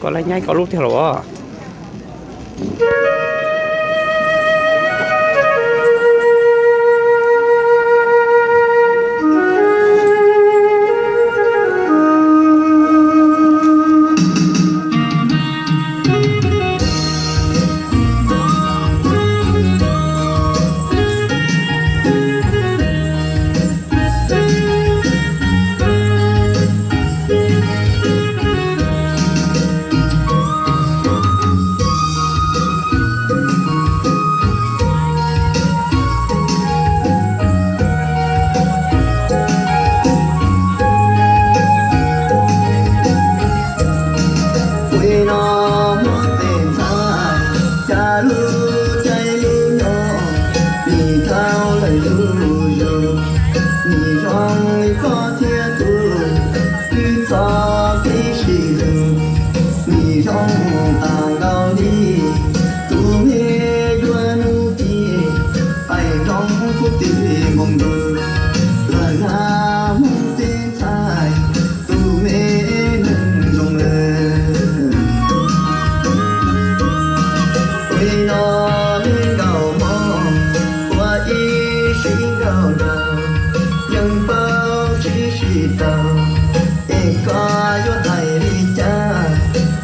Koj laib nyaib koj lub tiag los as. Ua no muab tes ntxhais, cas lub caij lub nyoog, nim dhau lawm lub zug, nim zoo li koj thiab kuv, twb txog tib si lug, nim zoo tas nkaus li tus me yuav hnub ci, qaij nroo qub twb nkoos ntuj, lawm nag hmo tej ntxhais, tus me neeg zoo lawm. Ua no me nkauj hmoob, ua ib sim nkauj nraug, yeej paub tsis sib tau, es koj yuav hais li cas,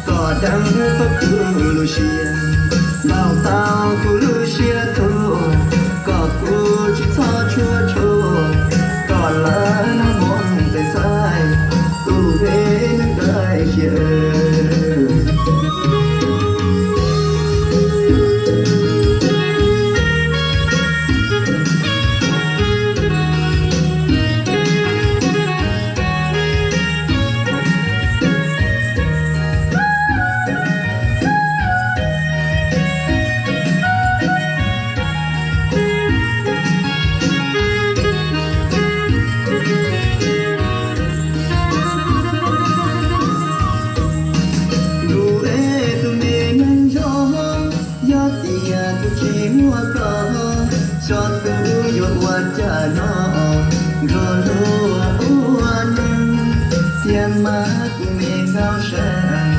kom deev tau kuv lub siab, ntaus tau kuv lub siab tuag, kom kuv tsis txhob tshuav tshuaj, kom lawm nag hmo tej ntxhais, tus me neeg dawb siab. Kuv es tus me neeg zoo, yog tias kuv tsis muaj koj, xyov kuv yuav ua cas nyob nrog luag ua neej. Thiab mas kuv me nkauj seej,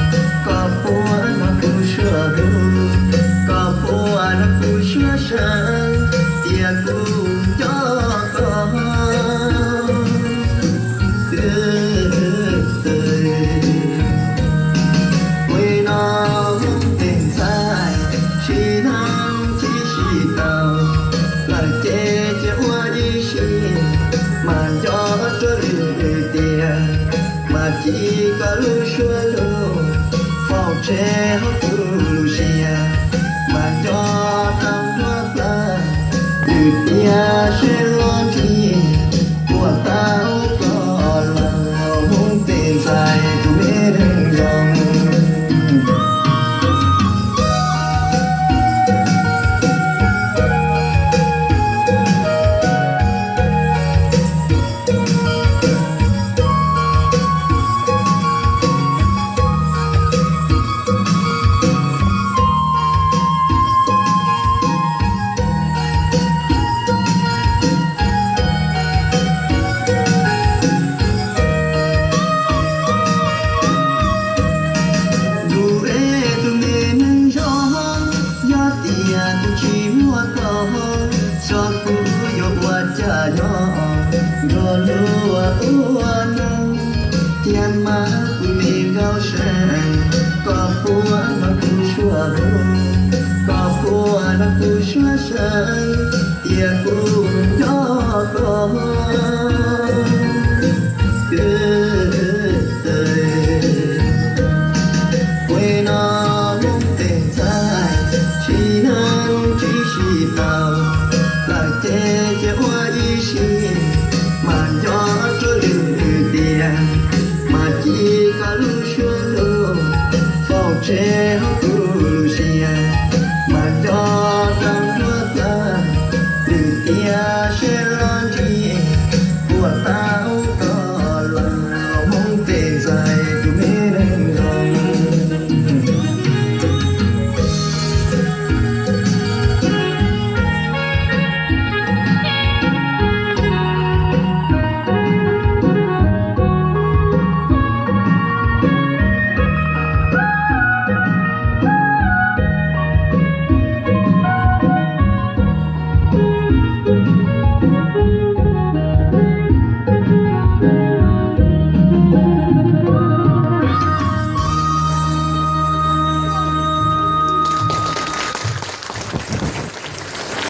koj puas hnov kuv suab hlub, koj puas hnov kuv suab seej, tias kuv nco koj. Ua no tej ntxhais, sib hlub tsis sib tau, lawm ces cia ua ib sim, mas nco rau lwm tiam, mas cia koj lub suab hlub, faus tseg hauv kuv lub siab, mas nco tau nruab plawv, lwm tiam seb los ntsib, puas tau koj los mus tej ntxhais tus me neeg zoo. Kuv es tus me neeg zoo, yog tias kuv tsis muaj koj, xyov kuv yuav ua cas nyob nrog luag ua neej. Thiab mas kuv me nkauj seej, koj puas hnov kuv suab hlub, koj puas hnov kuv suab seej, tias kuv